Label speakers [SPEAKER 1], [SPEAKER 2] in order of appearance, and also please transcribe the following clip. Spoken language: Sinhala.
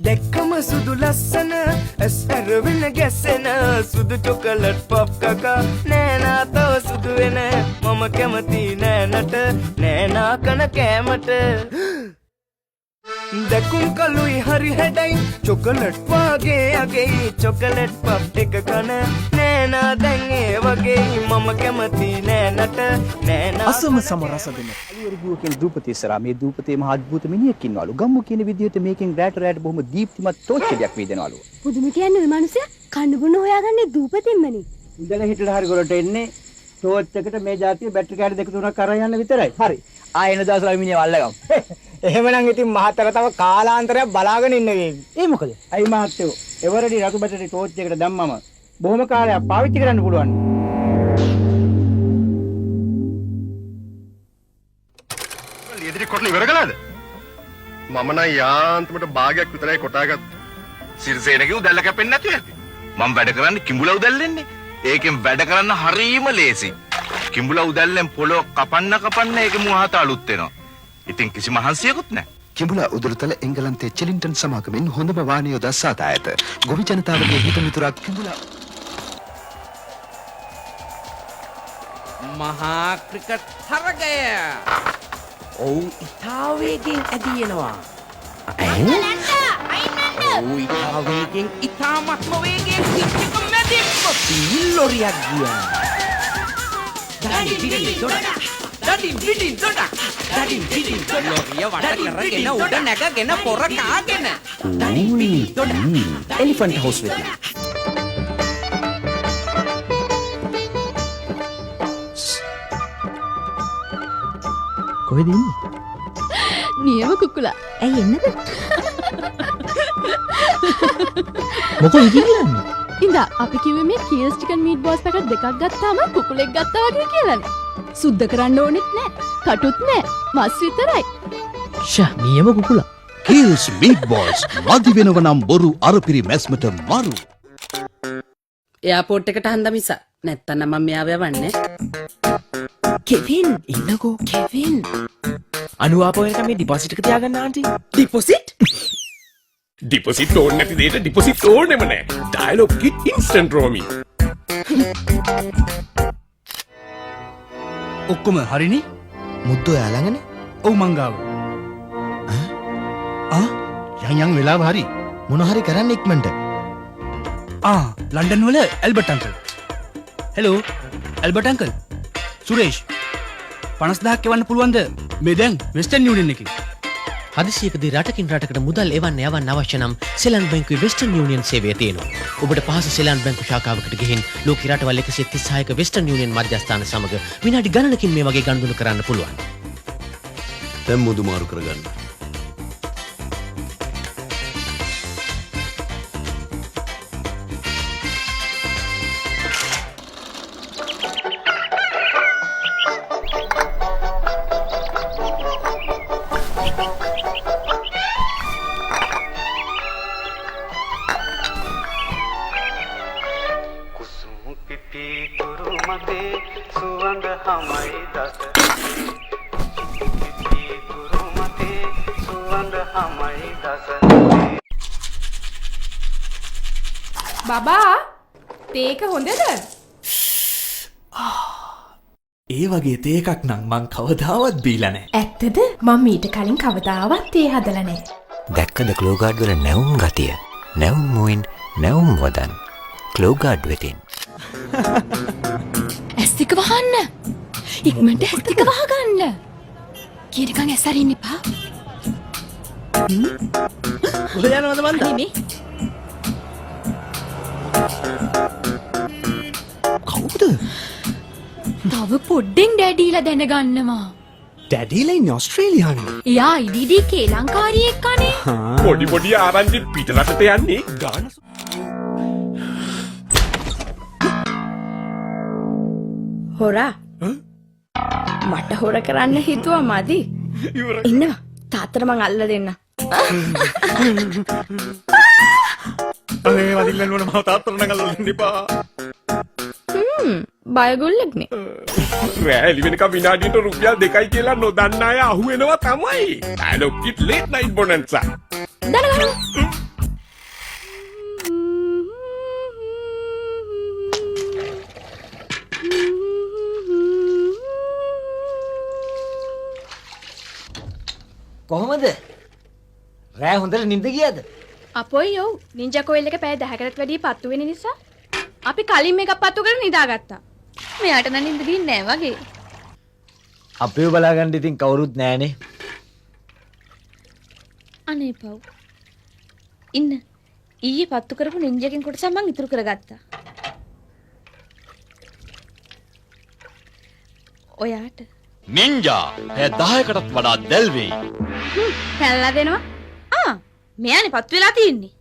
[SPEAKER 1] දැක්කම සුදු ලස්සන, ඇස් ඇරවෙන ගැසෙන සුදු චොකලට් පොප් කකා නෑනා තව සුදු වෙන. මම කැමති නෑනට, නෑනා කන කෑමට. දැකුම් කළුයි හරි හැඩයි, චොකලට් වාගේ අගේ. චොකලට් පප් එක කන නෑනා දැන් ඒ වගේ. මම කැමති නෑනට, නෑනා
[SPEAKER 2] අසම සම රස දෙන අලියොරගුව කියන දූපතේ ඉස්සරහා මේ දූපතේ මහ අద్భుත මිනිහෙක් ඉන්නවලු. ගම්මු කියන විදිහට මේකෙන් රැට රැට බොහොම දීප්තිමත් ටෝච් එකක් වීදෙනවලු.
[SPEAKER 3] පුදුම කියන්නේ ඔය මනුස්සයා කන්න බොන්න හොයාගන්නේ දූපතෙන්මනේ.
[SPEAKER 4] ඉඳලා හිටලා හරි ගොඩට එන්නේ ටෝච් එකට මේ ජාතිය බැටරි කෑලි දෙක තුනක් අරන් යන්න විතරයි.
[SPEAKER 5] හරි. ආයෙ එන දවස්වල මිනිහව අල්ලගමු.
[SPEAKER 4] එහෙමනම් ඉතින් මහත්තර තව කාලාන්තරයක් බලාගෙන ඉන්න වේවි.
[SPEAKER 5] ඒ මොකද?
[SPEAKER 4] ඇයි මහත්තයෝ, එවරඩි රතු බැටරි ටෝච් එකට දැම්මම බොහොම කාලයක් පාවිච්චි කරන්න පුළුවන්.
[SPEAKER 6] ලියදිරි කොටලා ඉවර කළාද? මම නම් යාන්තමට භාගයක් විතරයි කොටාගත්තේ.
[SPEAKER 7] සිරිසේනගේ උදැල්ල කැපෙන්නේ නැතුව ඇති. මම වැඩ කරන්නේ කිඹුලා උදැල්ලෙන්නේ. ඒකෙන් වැඩ කරන්න හරීම ලේසි. කිඹුලා උදැල්ලෙන් පොළොව කපන්න කපන්න ඒකේ මුව හත අලුත් වෙනවා. ඉතින් කිසි මහන්සියකුත් නැහැ.
[SPEAKER 8] කිඹුලා උදුරුතල එංගලන්තයේ චෙලින්ටන් සමාගමෙන් හොඳම වාණි යොදා සාදා ඇත. ගොවි ජනතාවගේ හිත මිතුරක් කිඹුලා.
[SPEAKER 9] මහා ක්‍රිකට් තරගය. ඔව්, ඉතා වේගෙන් ඇදී එනවා. ඔව්, ඉතා වේගෙන්, ඉතාමත්ම වේගෙන් පිච් එක මැදින්ම ලොරියක් ගියා. දඩින් පිටින් දොඩක්, දඩින් පිටින් දොඩක්, දඩින් පිටින් දොඩක්. ලොරිය වට කරගෙන උඩ නැගගෙන පොර කාගෙන දඩින් පිටින් දොඩක්.
[SPEAKER 5] එලිෆන්ට් හවුස් වෙතින්. කොහෙද ඉන්නේ?
[SPEAKER 3] නියම කුකුලා. ඇයි එන්නද?
[SPEAKER 5] මොකෝ ඉතින් කියන්නේ?
[SPEAKER 3] ඉඳා අපි කිව්වේ මේ Keells chicken meet balls packet දෙකක් ගත්තාම කුකුලෙක් ගත්තා වගේ කියලානේ. සුද්ධ කරන්න ඕනෙත් නෑ. කටුත් නෑ. මස් විතරයි.
[SPEAKER 5] ෂා, නියම කුකුලා.
[SPEAKER 8] කීල්ස් මීට් බෝල්ස් මදි වෙනව නම් බොරු අරපිරි මැස්මට මරු.
[SPEAKER 10] එයාපෝට් එකට හන්ද මිස නැත්තම් නම් මම මෙයාව යවන්නේ. Kevin, ඉන්නකෝ Kevin.
[SPEAKER 9] අනුආප වෙනකම් මේ ඩිපොසිට් එක තියාගන්න ආන්ටි.
[SPEAKER 10] ඩිපොසිට්?
[SPEAKER 11] ඩිපොසිට් ඕනේ නැති දෙයට ඩිපොසිට් ඕනෙම නෑ. ඩයලොග් කිට් ඉන්ස්ටන්ට් රෝමින්.
[SPEAKER 2] ඔක්කොම හරිනේ?
[SPEAKER 8] මුද්ද ඔයා ළඟනේ?
[SPEAKER 2] ඔව්, මං ගාව. ආ.
[SPEAKER 6] යන් යන්, වෙලාව හරි.
[SPEAKER 8] මොන හරි කරන්න ඉක්මනට.
[SPEAKER 2] ආ, ලන්ඩන් වල Albert uncle. Hello Albert uncle. Suresh 50,000ක් එවන්න පුළුවන්ද මේ දැන් වෙස්ටර්න් යුනියන් එකේ?
[SPEAKER 12] හදිසියකදී රටකින් රටකට මුදල් එවන්න යවන්න අවශ්‍ය නම් සෙලන් බැංකුවේ වෙස්ටර්න් යුනියන් සේවය තියෙනවා. ඔබට පහසු සෙලන් බැංකු ශාඛාවකට ගිහින් ලෝක රටවල් 136ක වෙස්ටර්න් යුනියන් මධ්‍යස්ථාන සමග විනාඩි ගණනකින් මේ වගේ ගනුදෙනු කරන්න පුළුවන්.
[SPEAKER 8] දැන් මුදු මාරු කරගන්න.
[SPEAKER 1] කුසුම් පිපිතුරු මතේ සුවඳ හමයි දස පිපිතුරු මතේ සුවඳ හමයි දස.
[SPEAKER 3] බබා, තේ එක හොඳද?
[SPEAKER 13] ඒ වගේ තේ එකක් නම් මං කවදාවත් බීලා නෑ.
[SPEAKER 3] ඇත්තද? මම මීට කලින් කවදාවත් තේ හදලා නෑ.
[SPEAKER 14] දැක්කද ක්ලෝගාඩ් වල නැවුම් ගතිය? නැවුම් මුවින් නැවුම් වදන්. ක්ලෝගාඩ් වෙතින්.
[SPEAKER 3] ඇස් දෙක වහන්න. ඉක්මනට ඇස් දෙක වහගන්න. කියනකන් ඇස් අරින්න එපා.
[SPEAKER 5] කොහෙද යනවද මන්ද?
[SPEAKER 3] අනේ මේ.
[SPEAKER 5] කවුද?
[SPEAKER 3] තව පොඩ්ඩෙන් ඩැඩීලා දැනගන්නවා.
[SPEAKER 5] ඩැඩීලා ඉන්නේ ඕස්ට්‍රේලියාවේ.
[SPEAKER 3] එයා IDD කේලංකාරියෙක් අනේ.
[SPEAKER 11] පොඩි පොඩි ආරංචි පිට රටට යන්නේ ගාන.
[SPEAKER 10] හොරා, මට හොර කරන්න හිතුවා මදි. ඉන්නවා තාත්තට මං අල්ල දෙන්න.
[SPEAKER 11] අනේ වදින්න ඕන, මම තාත්තට නම් අල්ලන්න දෙන්න එපා.
[SPEAKER 10] හ්ම්, බයගොල්ලෙක්නේ.
[SPEAKER 11] රෑ එළි වෙනකම් විනාඩියට රුපියල් 2යි කියලා නොදන්න අය අහු වෙනවා තමයි. ඩයලොග් කිට් ලේට් නයිට් බොනන්සා.
[SPEAKER 3] දන ගහනවා.
[SPEAKER 15] කොහොමද? රෑ හොඳට නිින්ද ගියාද?
[SPEAKER 3] අපොයි ඔව් නින්ජා කොයිල් එක පැය 10කටත් වැඩිය පත්තු වෙන නිසා අපි කලින් මේකක් පත්තු කරලා නිදාගත්තා. මෙයාට නම් නිින්ද ගිහින් නෑ වගේ.
[SPEAKER 15] අපිව බලාගන්න ඉතින් කවුරුත් නෑනේ.
[SPEAKER 16] අනේ පව්. ඉන්න. ඊයේ පත්තු කරපු නින්ජාගෙන් කොටසක් මං ඉතුරු කරගත්තා. ඔයාට
[SPEAKER 17] නින්ජා පැය 10කටත් වඩා දැල් වෙයි.
[SPEAKER 3] පැනලා දෙනවා.
[SPEAKER 16] ආ මෙයානේ පත්තු වෙලා තියෙන්නේ.